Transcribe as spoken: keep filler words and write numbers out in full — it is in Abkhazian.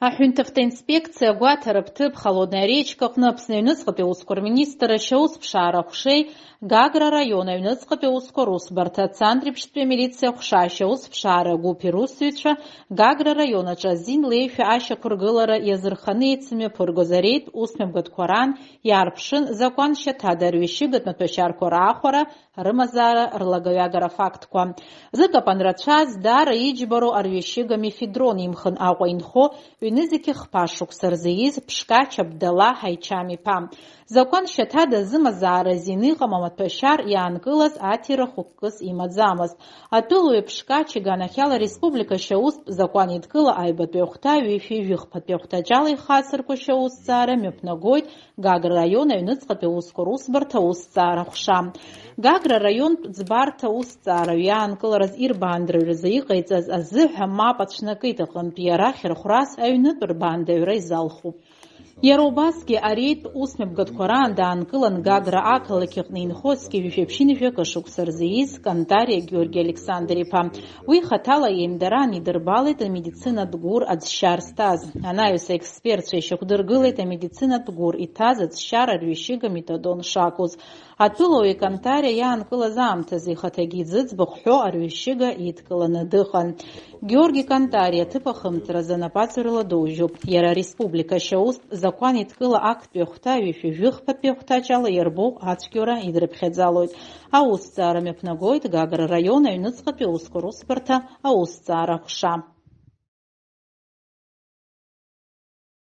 Аҳәынҭавтоинспекциа агәаҭара ԥҭыԥ Холодная речка аҟны Аԥсны аҩныҵҟатәи аусқәа рминистрра ашьаусԥшаара аҟәшеи Гагра араион аҩныҵҟатәи аусқәа русбарҭа Цандрыԥшьтәи амилициа аҟәша ашьаусԥшаара агәыԥ ирусзуҩцәа Гагра араион аҿы азин леишәа ашьақәыргылара иазырханы еицымҩаԥыргоз ареид ус мҩаԥгатәқәа раан иаарԥшын, закәан шьаҭада арҩашьыгатә маҭәашьарқәа раахәара, рымазаара, рлагаҩагара афактқәа. Зыкапан рацәаз, даара иџьбароу арҩашьыга мефедрон имхын Аҟәа инхо ҩнызқьы хԥа шықәса рзы ииз Ԥшқач Абдала Ҳаичам-иԥа. Закәан шьаҭада зымазаара азин иҟам амаҭәашьар иаанкылаз аҭира хықәкыс имаӡамызт. Атәылауаҩ Ԥшқач иганахьала ареспублика ашьаустә закәан еидкыла аҩбатәи ахәҭа ҩышәи жәыхԥатәи ахәҭаҷала ихацырку ашьаусҭҵаара мҩаԥнагоит Гагра раион аҩныҵҟатәи аусқәа русбарҭа аусҭҵаара ҟәша. Гагра раионтә ӡбарҭа аусҭҵаара иаанкылараз ирбаандаҩразы иҟаиҵаз азыҳәа мап ацәнакит аҟынтәи арахь рхәрас аҩнытә рбаандаҩра изалхуп. Иара убасгьы ареид ус мҩаԥгатәқәа раан даанкылан Гагра ақалақь аҟны инхо зқьи жәшәи ԥшьынҩажәи акы шықәса рзы ииз Кантариа Георги Александр-иԥа. Уи хаҭала иеимдараан идырбалеит амедицинатә гәыр аӡшьар зҭаз. Анаҩс аекспертцәа ишьақәдыргылеит амедицинатә гәыр иҭаз аӡшьар арҩашьыга метадон шакәыз. Атәылауаҩ Кантариа иаанкылаз аамҭазы ихаҭагьы иӡыӡбахә ҳәо арҩашьыга идкыланы дыҟан. Георги Кантариа аҭыԥ ахымҵразы анапаҵаҩрала доужьуп. Иара ареспублика ашьаустә закәан еидкыла актәи ахәҭа ҩышәи жәыхԥатәи ахәҭаҷала иарбоу ацәгьоура идрыԥхьаӡалоит. Аусҭҵаара мҩаԥнагоит Гагра раион аҩныҵҟатәи аусқәа русбарҭа аусҭҵаара ҟәша.